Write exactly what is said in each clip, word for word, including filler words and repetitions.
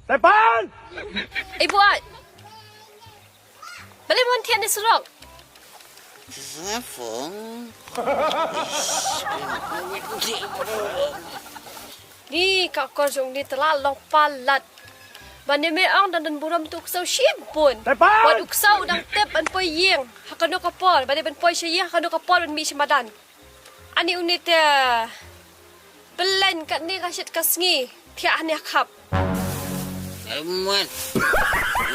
Tepan! Ei buat. Balei mon thiah ne surok? Sngapung. Ni ka kor jong ni tela long palat. Ban ne me ong dang don burom tu u ksew shibun. Tepan! Wat u ksew u dang tip ban poi ïing ha kano ka por. Ban ne ban poi sha ïing ha kano ka por ban mih sha madan. Ani une te belen katne ka shit ka sngi thiah hane khap. Muat.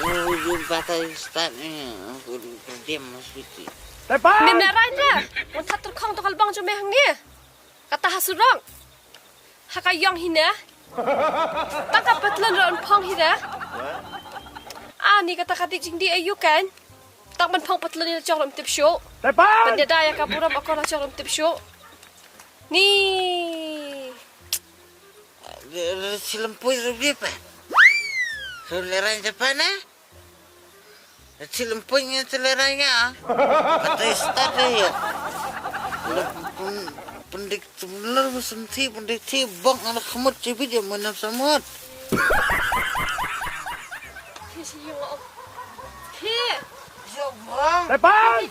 Ujung patah start ni. Aku diam masih. Tepan! Mim na rai te. Wan that terkhong tu kalbang jong me hangne. Kata ha surok. Ha ka ïong hine. Tang ka patlun ron phong hine. Ani kata ka dik jingdih ayu kan. Tang ban phong patlun ni la jong ram tip shuh. Tepan! Ban da dai ka burom akor la jong ram tip shuh. Ni. Silem pui rubi pa. Suleran Japan eh. Chilem pun nga chilera nga. Kata start ya. Pendik sebenar senti pendik ti bok ngana khmut cibit ya menam samut. Tepan!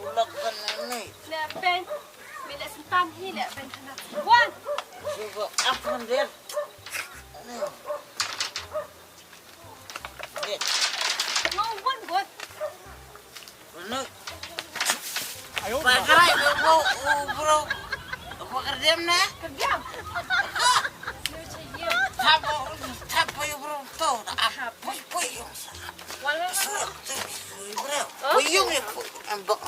Ulok kan ini. Leh ben. Mi leh sentan hi leh ben hana. Wan. Cuba apa dia? Ngo wan wan. Mana? Ayo. Pakai bro, bro. Apa kerjam na? Kerjam. Tap, tap ayo bro. Tuh, apa puyung? Wala. Puyung ya, puyung. Embak.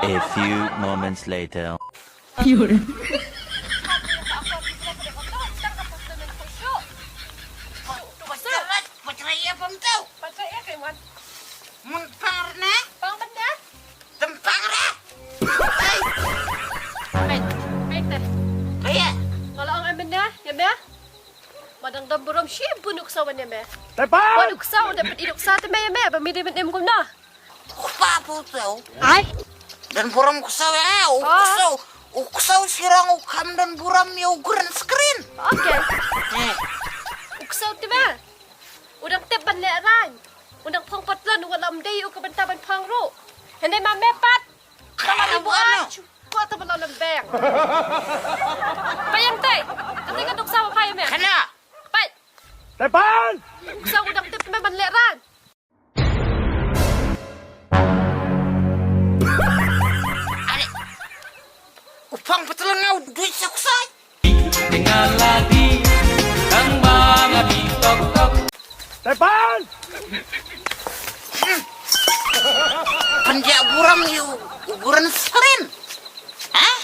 A few moments later. Mun pang rena? Pang benda? Tem pang re. Peit, peit te. Kaya. Nga la ong ai mynne, ïa me. Ma dang dam burom shibun u ksaw wan ïa me. Tepan! Wan u ksaw, da peit u ksaw te me ïa me, ba mi dei mynne kumno. Kpa pu tau. Ai. Dan burom ksaw ïa u ksaw. U ksaw sirang u kham dan burom ïa u green screen. Okay. Eh. U ksaw te me. U dang tip ban leh rang. U dang phong patlon u lam dei u ka bynta ban phong ruh. Hynrei ma me pat. Tang la ibu ach. Ko ta ban lem beng. Payang te. Kata ka duksa ba payang me. Kana. Pat. Tepan. Duksa u dang tip me ban leh rang. Are. U phong patlon nga u duit sa ksai. Tinggal lagi tang bang di tok tok. Tepan! Penjak buram yu ukuran serin. Hah?